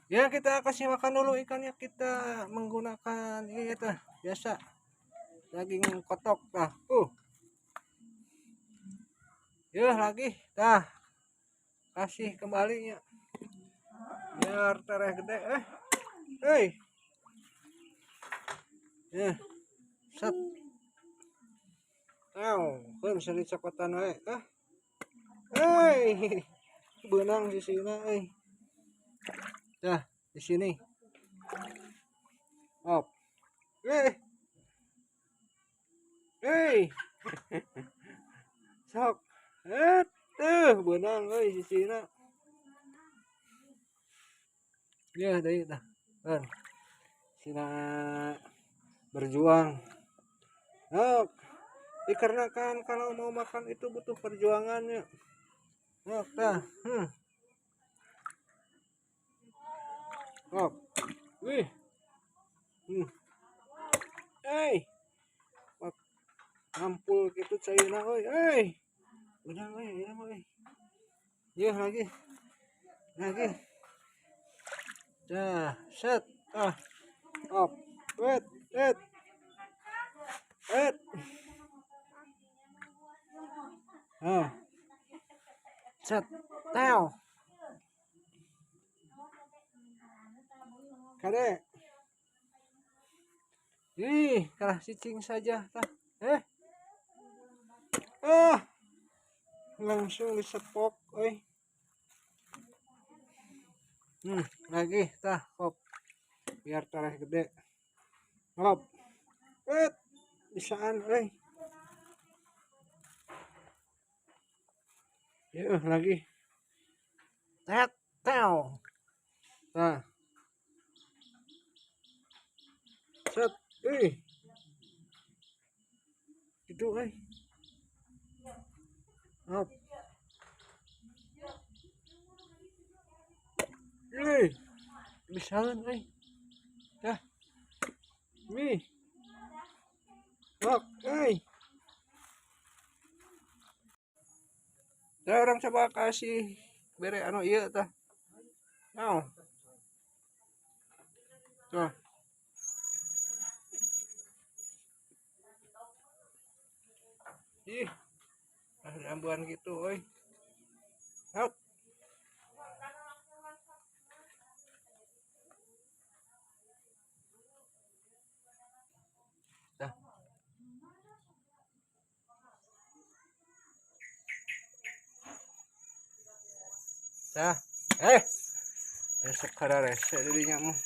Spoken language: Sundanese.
Ya, kita kasih makan dulu ikannya. Kita menggunakan ini ya, biasa daging kotok. Nah, ya lagi, dah kasih kembalinya biar tereh gede. Hei, ya, set, tau, kan bisa dicokotan wae. Hei, benang di sini, Dah, di sini. Op. Hei. Sok. Tuh, benang euy sisina. Ya, deui tah. Kan. Sina berjuang. Ok. Dikarenakan kalau mau makan itu butuh perjuangannya. Ok, tah. Ok. Wih. Hey. Ngampul gitu cairna euy. Hey. Benang euy, benang euy. Ya lagi. Lagi. Dah, set. Ah. Up. Wait, wait. Wait. Ah. Set. Teo. Kade. Ih, kalah cicing saja tah. Ah. Langsung disepok euy. Lagi tah, hop. Biar tareh gede. Hop. Wait. Bisaan euy. Yeuh lagi. Tet, teo. Tah. Set. Itu euy. Hop. Bisaan euy. Dah. Mi. Hop, euy. Dah orang coba kasih bere anu ieu tah. Now. Tuh. Ih. Ada ambuan gitu euy. Hop. Dah. Dah. Esok kada rese dirinya mah.